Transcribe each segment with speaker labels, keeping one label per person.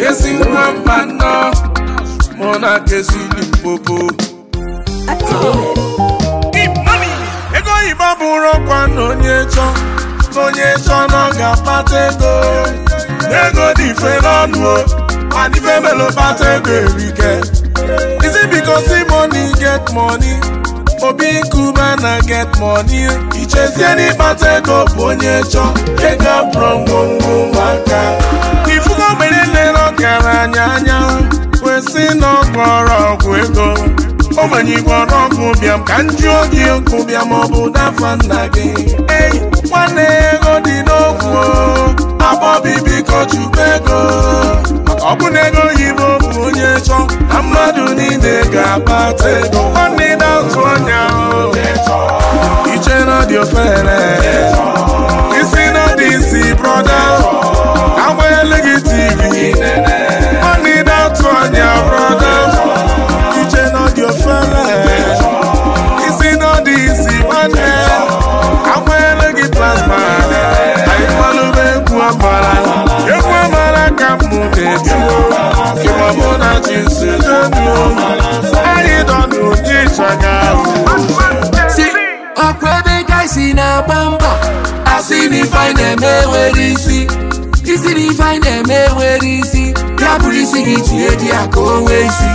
Speaker 1: Esi nwa mba nọ mụ na kesi Limpopo. Ego oyibo bụrụ ọkwa na onye chọ na onye chọ na ọ ga-akpata ego. Ego dị mfe n'ọnụ o, mana ife melo kpata ego erike. Is it because money get money? Obi Cubana get money. Ichezie n'ịkpata ego bụ onye chọ ego abụrụ ngwongwo ụmụaka. Ifugo mere nlere ọgaranya anya kwesị na ọ gwọrọ ọgwụ ego. Ogbenye gwọrọ ọgwụ bịam ka nju oge okwu bịam ọ bụ dafa nna gị. Ei, nwanne ego dị n'okwu agbọbi biko chukwu ego. Maka ọ bụ na ego oyibo bụ onye chọ na mmadụ niile ga-akpata ego. Nwanne na-atụ anya iche na dị ofere isi na dị isi brọda agbanyela gị TV. Nwanne na-atụ anya brọda iche na dị ofere isi na dị isi nwanne agbanyela gị plasma. Anyị gbalụba egwu amara egwu amara ka mụ na-eti ịgba mụ na chi nso jedu anyị nọ n'ụdị ịchaga.
Speaker 2: Si ọkwa ebe gaisi na-agba mbọ asị na ife anyị na-eme nwere isi isi na ife anyị na-eme nwere isi ya bụrụ isi gị tinye di ya ka o nwee isi.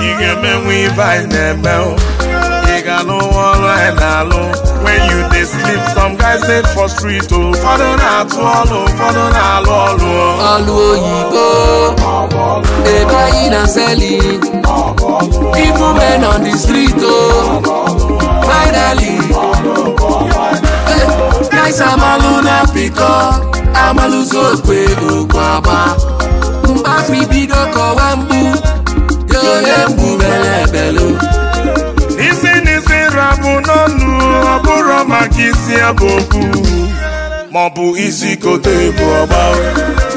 Speaker 1: Ị ga-emenwe ife anyị na-eme o. Ị ga-alụ ọrụ anyị na-alụ. When you dey sleep, some guys dey for street o. Ụfọdụ na-atụ ọlụ, ụfọdụ na-alụ ọlụ o.
Speaker 2: Ọlụ oyibo ebe anyị na selling even men on the street o. Finally guys amalụ na pịkọ amalụzi okwe okwu agba mgbafi bido kọwa mgbu ya onye mgbu bere ebelu.
Speaker 1: Isi n'isi rabụ n'ọnụ ọ bụrụ maka isi abụ okwu maọbụ isi kote bụ ọgba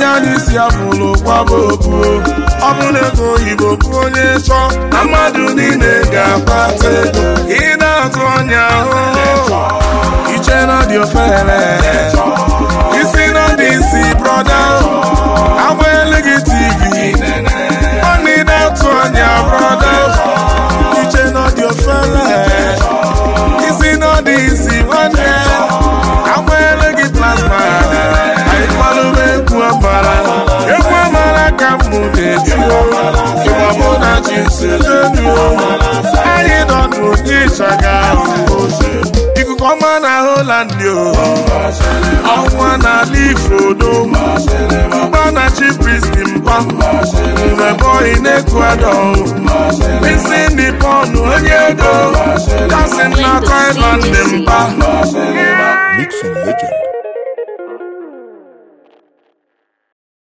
Speaker 1: ya n'isi afụlụ kwaba okwu. Ọ bụ na ego oyibo bụ onye chọ na mmadụ niile ga-akpata ego. Ị na-atụ anya ahụhụ iche na dị ofere isi na dị isi brọda agbanyela gị TV. Ọ na-atụ anya brọda iche na dị ofere isi na dị isi nwanne agbanyela gị plasma. Anyị gbalụba egwu amara egwu amara ka mụ na-eti ịgba mụ na chi nso jedu anyị nọ n'ụdị ịchaga. Ikuku ọma na Holland o, ọnwa n'ala Ifodo, mgba na chi priest mpa, mgbe boy na-Ecuador, isi ndị pọnụ onye ego, kasị na Thailand mpa.
Speaker 3: Mixing legend.